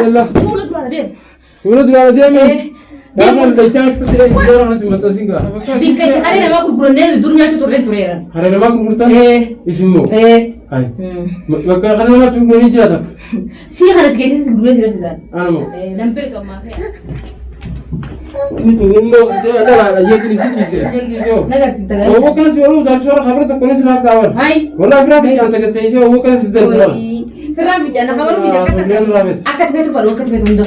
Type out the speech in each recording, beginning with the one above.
illallah. Fuula duraan deemu. Fuula duraan deemi. Eh. Gaafa dachaa akka siree gidaara kanas maxxansin gaa. Bikka itti haree namaa gurgurannee dur nyaachuu turre tureeran. Haree namaa gurgurtan? Eh. Isin moo? Eh. Hai. Bakka kana namaatti gurguranii jiraatan. Sii kanas keessatti gurguree si garsiisan. Ana moo? Eh, nan beeku ammaa fe'a. Inni tun immoo dhalaadha jeetiin isi dhiise. Garsiisee hoo? Na garsiista gara. Owwoo kanas yeroo utaalchoo warra kabira tokko ni siraa kaawwan. Hai. Walaa firaa ficaan sagattee ishee owwoo kanas darbu. Firraa ficaan na kabaru ficaan akka Fuulleen duraa beektu. akka ati beektu fadhu akka ati beektu hunda.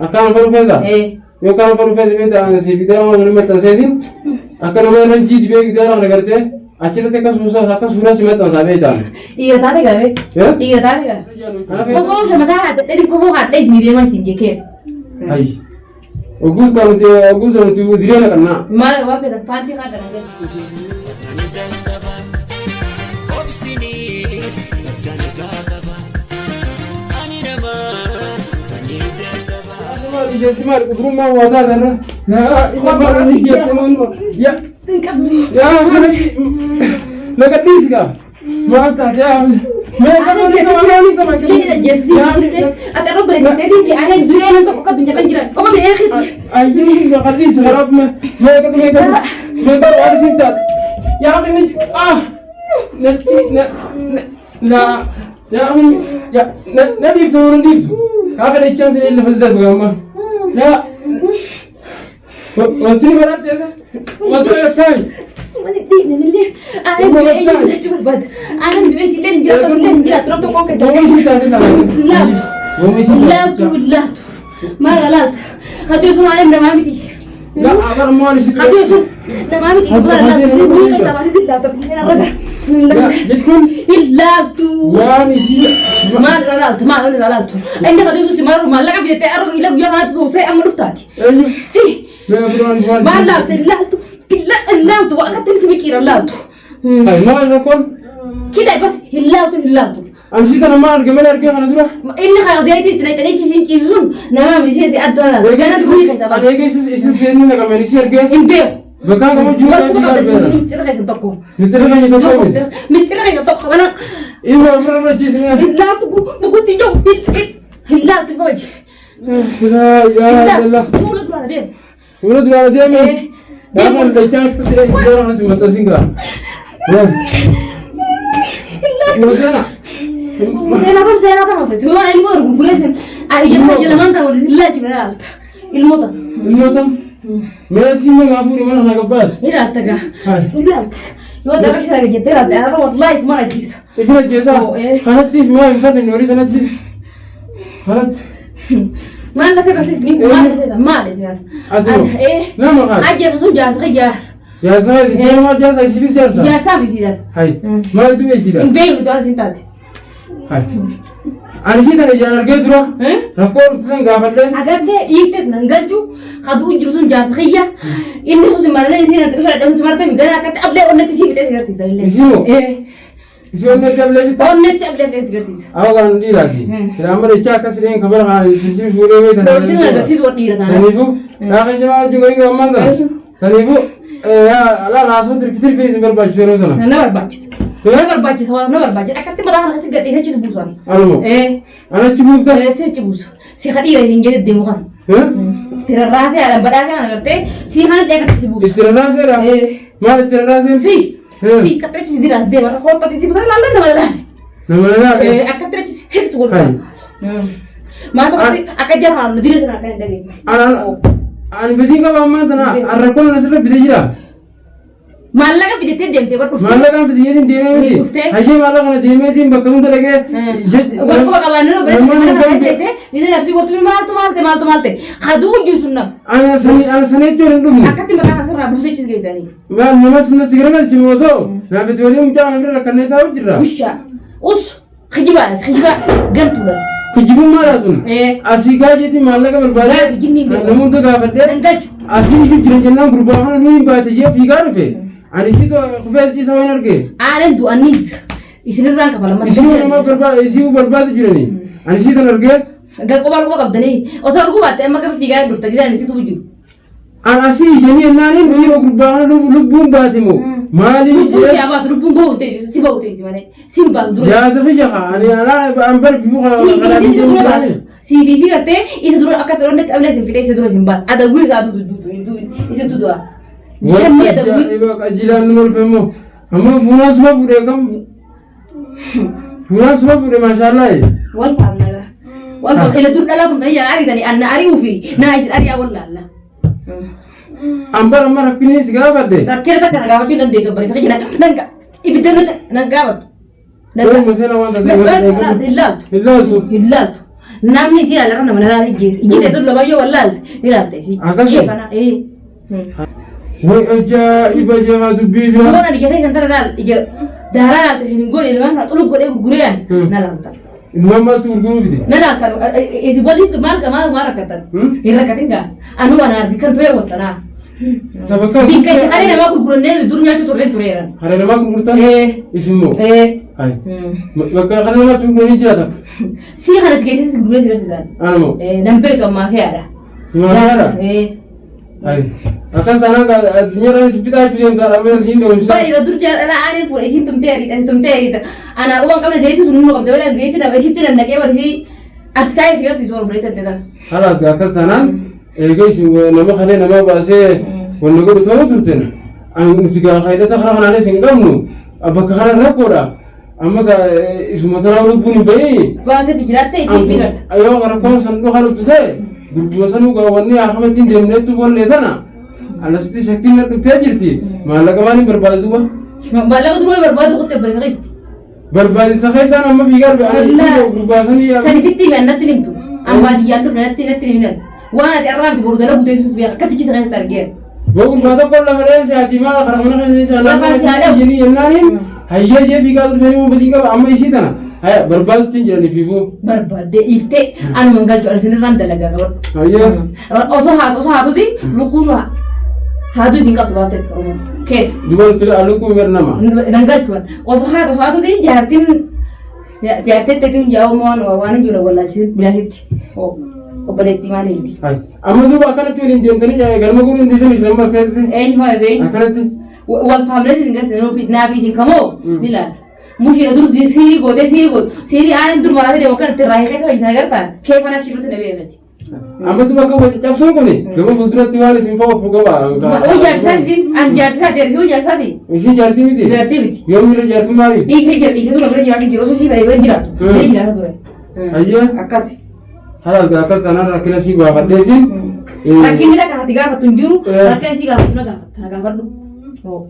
Akkaan fadhu feeta? Eh. Yoo kaan fadhu feete beekta ani si gidaara waan waliin maxxanseetiin akka nama irra jiiti bee gidaara kana gartee achirratti akka suuraa akka suuraa si maxxansaa beekta. Dhiira taate gabe. Eh? Dhiira taate gabe. Kana feeta? Kofoo shamataa haadha dhedhi kofoo haadha isin deeman siin jekee. Ayi. Ogguus kan nuti ogguus kan nuti direena qabnaa. Maal waan feetan paantii haadha na jedhu. Ani dandaba obsinis dalagaa qaba ani nama ani dandaba. Maal ijeessi maal qudurummaa waa taate irra. Yaa ilma maal ni jettee maal yaa yaa mana na gadhiisi gaa. Maal taate yaa mee kan waliin qaba waliin qaba. Ati arra bareeddee ani duree nan tokko akka addunyaa kan jiran qofa mi'ee kiti. Ayyee na gadhiisi karaaf mee mee mee mee bara waan isin taate. Yaa inni ah na na na yaa yaa na na dhiiftu na dhiiftu. Kaafa dachaan siree lafa si darbu amma. Yaa wanti ni baratte esa wanti ni saay. Ani du'ee jiraachuu barbaada. Ani du'ee sillee hin jiraatu illee hin jiraatu rabbi tokkoon keessa. Goomii si taate lama. Laatu. Goomii si taate. Laatu laatu. Maal laata? Haddii sun ani namaa miti. Yaa abar maal si Haddii sun namaa miti. Maal laata? Ni keessa baasii laata. Jechuun Hin laatu. waan isii Maal irra laaltu? Maal irra laaltu? Inni haddii sun si maal maallaqa fidattee arga ila guyyaa kanaatti soosee amma dhuftaati. eenyu Si mee biraan waan maal laaltu? Hin laaltu. Hin laaltu. Akkatti inni si miqiira laaltu. Ay maal rakkoon Kida bas hin laaltu hin laaltu. amsi kana maal arge malee argee kana dura. Inni kan zayitii itti naqxanii achi siin ciibsu sun nama miseensi addoo laala. Gana durii keessa Ani baasa. eega isis seenni naqameen isii argee Hin beeku. bakka qabu jiru Warquma kan qabda beera. mistira keessa tokko. Mistira keenya tokko miti. Mistira keessa tokko mana Ilma ofirra rachiisnee. hin laaltu bukutti hin jiru hin laaltu goji. Yaa Hin yaa laaltu fuula duraan deemu. Fuula duraan deemi. Eh. Gaafa dachaa akka siree gidaara kanas maxxansin gaa. Hin laaltu. Moosena. Seenaa kun seenaa kan hojjetu. Yoo ilmoo gurguree ija lamaan kan waliin hin laalchi laalta. Ilmoota. Ilmoota. Mee siin nagaa fuudhi mana kana gabbaas. Hin laalta gaa. Hai. Hin laalta. Yoo dabarsa sana jettee laalta. Arra wallahi mana ajjeesa. Ifin ajjeesaa. Oo, eh. Kanatti maa hin fadhin horii sanatti. Kanatti. Maal lafa barsiisni maal lafa maal jedhan. Ati hoo? Eh. Nama kaas. Ajjeesa sun jaarsa kiyyaa. Jaarsa ishee maa jaarsa isiinis jaarsa. Jaarsaa fi siidhaan. Hai. Maal du'e isiidha? Hin beeknu jaarsa hin taate. Hai. Ani isii tana ijaan argee dura. Rakkoo dhuftu san gaafadhee. Agartee dhiifte nan galchu kaduu jiru sun jaarsa kiyya. Inni sun si marnee isiin ati dhufa dhadhaa sun si martee gara akkatti ablee onnatti sii fixee si garsiisa illee. Isii moo? Eh. Isii onnatti ablee fixa? Onnatti ablee fixee si garsiisa. Awa kan dhiiraati. Silaa malee ichaa akkas dheen kabara kana isin fuudhee beektan. Doortiin agarsiisu waan dhiira taana. Saniifuu gaafa jamaa wajjin garii gaammaan ta'a. Saniifuu laala haasoo tirfi tirfi isin barbaachisu yeroo sana. Na barbaachisa. Na barbaachisa waan na barbaachisa. Akkatti mataa kana si gadhiisee achi si buusan. Anuma. Eh. Anachi buufta. Eh si achi buusu. Si kadhiira hin jedhe deemu kana. Itti rarraasee haadhaan badhaasee kana gartee si kana dheekatti si buusu. Itti rarraaseedha. Eh. Maal itti rarraaseen? Si. Si akkatti achi si diraas deema. Hottati si buusan laallan nama laale. Nama laale. Eh akkatti achi hir'isu godhu. Maal tokkotti akka jara haala dira sana akka hin dhageenye. Ani bidii qaba ammaa tana rakkoon asirra bidee jira. Maallaqa fidattee deemtee bar dhuftee. Maallaqaan fidiyeetiin deemee miti. Dhuftee. Hayyee maallaqa kana deemeetiin bakka hunda dhaqee. Warquma qabaannoo biratti mana kana teessee ni nafsi gortu maaltu maalte maaltu maalte haduu jiru sun nama. Ana sanii jechuun hin dhufne. Akkatti maqaa kasarraa buusee achi geessanii. Maal nama sinna sigara galchi moo ta'u naaf itti waliin mucaa kana bira rakkannee taa'u jirra. Ushaa us kijibaa kijibaa gantuudha. Kijibummaadha sun. Eh. Asii gaajeetiin maallaqa barbaadee Gaafi jinni hin beeku. namoota gaafadhee Hin galchu. asii iyyuu jira jennaan gurbaa kana nuyi baate jee fiigaa dhufe. Ani isii kufee isa waan arge. Aanan du'anii jira. Isinirraan kafalama. Isii nama barbaade isii barbaade jirani. Ani isii kan argee Galqobaa luba qabdanii osoo arguu baatte amma gaba fiigaa dhufta gisaan isitu jiru. An asii ijanii ennaaniin dhiiroo gurbaa kana lubbuun baate moo maaliif Lubbuun si jedhee haa baatu lubbuun bahu ta'e si bahu ta'e malee si hin baasu dura. yaada fi jaha ani anaa an bar fi Si karaa si dura baasu. CBC gartee isa dura akka xoroonnetti dhablee isin fidee isa dura isin baasa. Adawwiin isaa isin du'a. Shammii adawwiin. Ajaa'iba qajilaan nu malfe immoo. Amma fuunaan suma fuudhee kam? Fuunaan suma fuudhee maashaallah. Wal faamna gaa. Wal faamna. Ila dur dhalaa kun ta'ee ariitanii anna ari'uu fi naa isin ari'aa wal laalla. Ambar amma rakkinni si gaafadhe. Rakkina takka na gaafachuu hin dandeessu obboleessa kiyya nan ibidda nan gaafatu. Yooma seena waan taate Hin laaltu. Hin laaltu. Hin laaltu. Namni isii ilaalarra nama na laalee jira. Ijji teessoo lamayyoo wal laalte ni laalta isii. Akkasii? Keefana ee. Way ajaa'iba jahaa dubbii jira. Goona ija keessan tana laal ija daaraa laalta isin hin goone ilmaan kana xulub godhee gurguree an na laalta. Ilmaan maaltu gurguruu fide? Na laalta isin waliif maal maal maal rakkatan? Hin rakkatin gaa. Anuu anaan bikkan ture wasanaa. Sabakka Bikka itti haree namaa gurgurannee dur nyaachuu turreen tureeran. Haree namaa gurgurtan? Ee. Isin moo? Ee. Hai. Bakka haree namaatti gurguranii jiraatan? Sii kana si keessatti gurguree si garsiisan. Ana moo? Ee nan beektu ammaa fe'aadha. Simaa fe'aadha? Ee. Hai. Akkas taanaan addunyaarra si fixaa jechuu deemta amma siin dhoomsa. Bari dur jaalala aaneen fuudhe isiin tumtee ariita tumtee ariita. Anaa waan qabne zayitii sun nuu qabde wala zayitii daba isitti dandaqee bari isii as kaa'ee si garsiisu waan obboleessa ta'e tan. Halaas akkas taanaan eega isin nama kalee nama baasee wanna godhu ta'uu turten nuti gaa faayidata karaa kanaanis hin qabnu bakka kana rakkoodha. Amma gaa isuma tanaa lubbuun hin bahin. Baatee jiraatte isiin figadha. Yoo rakkoon san dhufa dhuftu ta'e gurgura sanuu gaa wanni akkamatti hin deemneettu bollee tana anasitti shakkiin na dhuftee jirti maallaqa maaliin barbaadu duuba. Maallaqa duruu barbaadu kutte obboleessa keetti. Barbaadisa keessaan amma fiigaa dhufe ani gurbaasanii Sani fitti hime natti himtu. An baadiyyaan dhufe natti natti himan. Waan ati arraa miti boru dalagu teessus beeka akkatti chisa keessatti argeera. Boo gurbaa tokko lafa dheesse ati maal karaa mana keessa Lafaan si haa dhabu. jennaan jennaaniin hayyee jee fiigaa dhufee immoo badii qaba amma ishii tana haya barbaadutti hin jiranii fiifuu. Barbaaddee dhiiftee anuma hin galchu ani sinirraan dalagaa qabadhu. Hayyee. Osoo haatu osoo haatuti lukkuun haaduu hin qabdu baafteetti Oromoon. Keef. Dubartii lukkuu ber nama. Nan galchuun osoo haatu osoo haatuti jaartiin jaarteetti jaa'u waan waan hin jiru wallaalchise bilaashitti obboleettii maal himti. Amma duuba akkanatti waliin deemtanii galma guutuu hin dhiisan isin amma as keessatti. Eenyu fa'a beeyi? Akkanatti. Wal faamlee isin garsiisan ofiis naa fi isin kamoo ni laala. Mushira dur siirii gootee siirii gootu siirii aanin dur maraatee deemu kan itti irraa hiikee isa agartaa keefan achi irratti na beekati. Amma duuba akka wal caccabsuun kuni gama fuulduratti waan isin fa'a of qaba. Oo jaarsaa isin an jaarsaa deersuu jaarsaati. Isin jaartii miti. Jaartii miti. Yoom irra jaartii maali? Dhiisee jira dhiisee ture bira jiraatu jiru osoo ishii bira jiraatu bira jiraata ture. Hayyee. Akkasi. Haala akkas kanaan rakkina sii gaafadheetiin. Rakkinni lakka ati gaafattu hin jiru rakkina isii gaafattu na gaafatta na gaafadhu.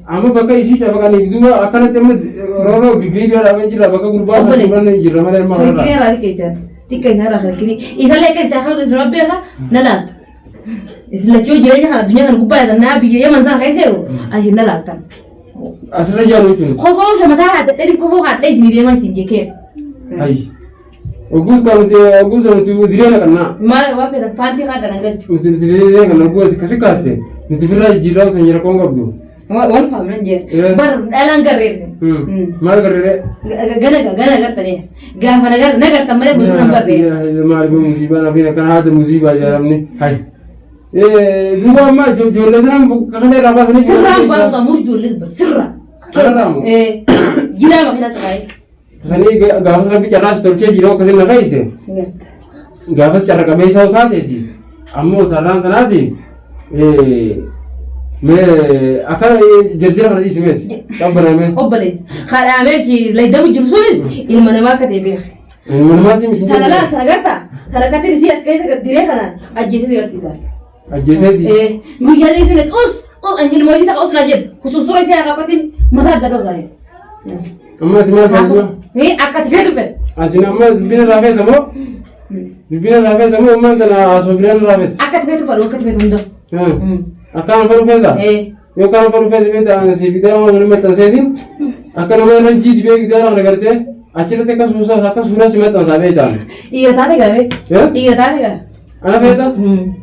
Amma bakka isii cafaqaniif duuba akkanatti amma rooroo girgirii bira dhaabee jira bakka gurbaa sana jirra malee amma Kirkiree irraa xiqqeessan xiqqeessan irraa kirkirii isallee akka itti hafuutu isin beeka na laalta. Isin lachuu jireenya kana addunyaa kana gubbaa jedhan naa biyya yaman sana keessa jiru isin na laaltan. Asirra jaalu jechuun. Kofoo shamataa haadhadhee kofoo haadhee isin deeman isin jekee. Hayi. Ogguus kan nuti ogguus nuti direena qabnaa. Maal waan feetan paantii haadha nan galchu. Nuti direena qabna ogguus akkasi kaatte nuti firraa jijjiirraa osoo hin rakkoon qabdu. Wal faamnan jee. Bar dhalaan garreerti. Maal garreeree? Gana gana gartanii gaafa na gartan malee buluu nan barree. Maal musiibaa nafiin akkana haada musiibaa jedhamni. Hayi. Duuba amma ijoollee sanaan kana irraa baasanii. Sirraan baasu qabuus ijoollee dubbatu sirraa. Kanarraa moo? Jiraa makiinaa sirraa'ee. Sanii gaafas rabbi carraas tolchee jiru akkasin na fayyise. Gaafas carra qabeessa yoo taateeti. Ammoo carraan tanaati mee akka jarjara kana dhiisi meeti. Qabbanamee. Obboleessa. Kadhaamee fi laydamu jiru sunis ilma namaa akka ta'e beeka. Ilma namaatti miti. Kana laa sana gartaa kana akkatti isii as keessa diree kanaan ajjeesee agarsiisa. Ajjeeseeti. Guyyaa isin us us anyi ilmoo isii taqa us naa jettu kusuusura isii akka qotiin mataa adda ta'u isaanii. Amma ati maal taasisa? Akka ati feetu fedha. Asin amma dubbina irraa feeta moo? Dubbina irraa feeta moo ammaan tana asoo biraan irraa feeta? Akka ati feetu fedhu akka ati feetu hunda. Akkaan fedhu feeta? Yoo akkaan fedhu feete feeta ani si bitaa waan waliin maxxanseetiin akka nama irra jiiti bee gidaara kana gartee achirratti akka suusaa akka suuraa si maxxansaa beektaan. Dhiira taate gaafee. Dhiira taate gaafee. Ana feeta?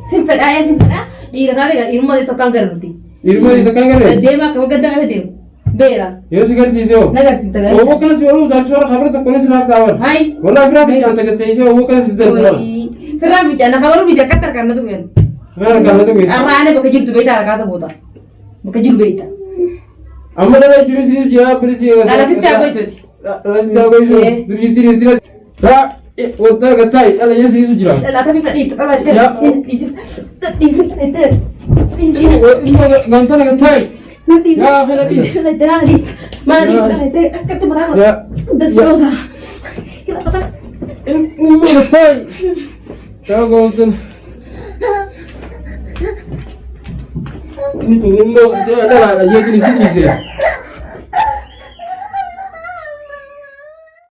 Sin fedhaa ee sin fedhaa dhiira taate gaafee dhiirummaa tokko kan garnuti. Dhiirummaa tokko kan garee? Deema akkama gadda keessa deemu. Beera. Yoo si garsiise hoo? Na garsiifta garee. Obbo kana si ooluu taakisoo warra kabira tokko ni siraaf taawar. Hai. Walaa firaa fincaan tagattee ishee obbo kana si darbu. Firaa fincaan na kabaruu miti akkatti harkaan na tuqeen. Firaa harkaan na tuqeen. Arraanee bakka jirtu beektaa harkaa ta'uuta. Bakka jiru beektaa. Amma dhala jechuun sinis jira bilisi. Dhala sitti haa goisuuti. Dhala sitti haa goisu. Durjitti dhiirti. Wanta gattaa dhala yeesiisu jira. Gantana gattaa. Yaa kana dhiisi. Ilma gattaa. Yaa gooftaan. Inni tun ilmoo dhalaadha jeetiin isi dhiise.